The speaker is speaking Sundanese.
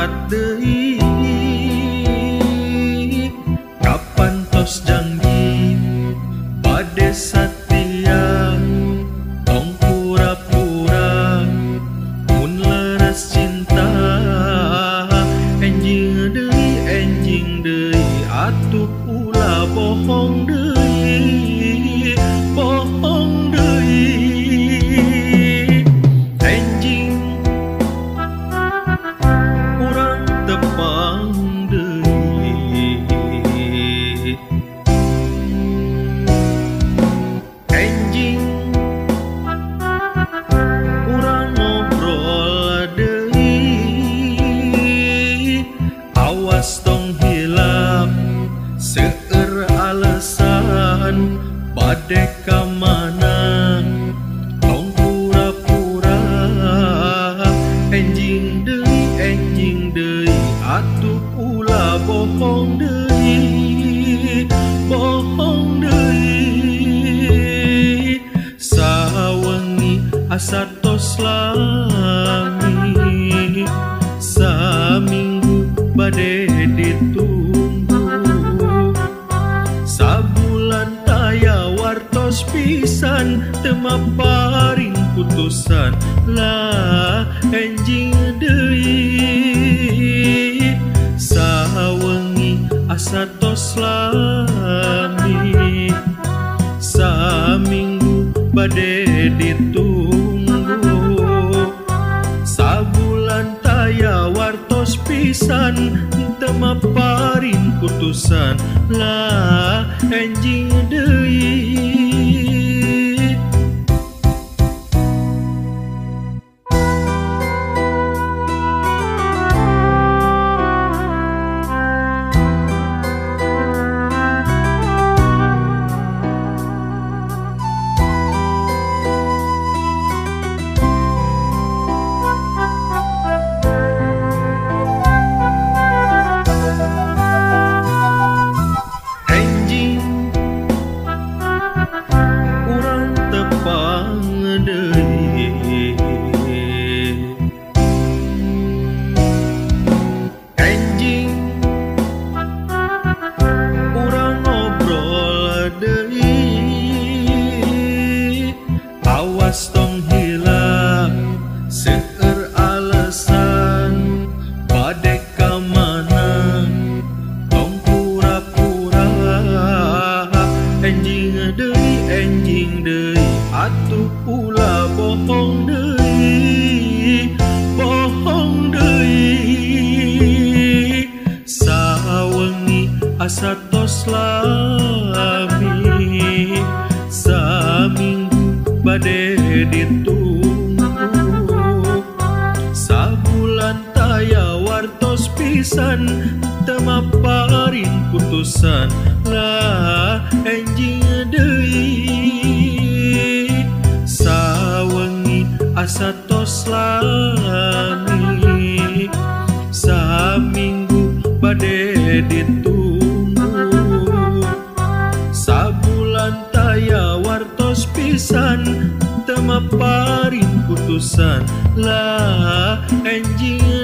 surat deui. Kapan tos janji bade satia, tong pura-pura mun leres cinta. Enjing deui atuh ulah bohong deui, bohong deui. Enjing urang tepang deui. Enjing urang ngobrol deui. Awas tong hilap seueur alasan bade ka mana, tong pura-pura. Enjing deui atuh ulah bohong deui, bohong deui. Sawengi asa tos lami, saminggu bade ditunggu, sabulan taya wartos pisan teu maparing putusan. Lah enjing deui. Sawengi asa tos lami, saminggu bade ditunggu, sabulan taya wartos pisan teu maparing putusan. Lah enjing deui. Enjing urang tepang deui. Enjing urang ngobrol deui. Awas tong hilap seueur alasan bade ka mana, tong pura-pura. Enjing deui atuh ulah bohong deui, bohong deui. Sawengi asa tos lami, saminggu bade ditunggu, sabulan taya wartos pisan teu maparing putusan. Lah enjing deui. Sawengi asa tos lami, saminggu bade ditunggu, sabulan taya wartos pisan teu maparing putusan. Lah enjing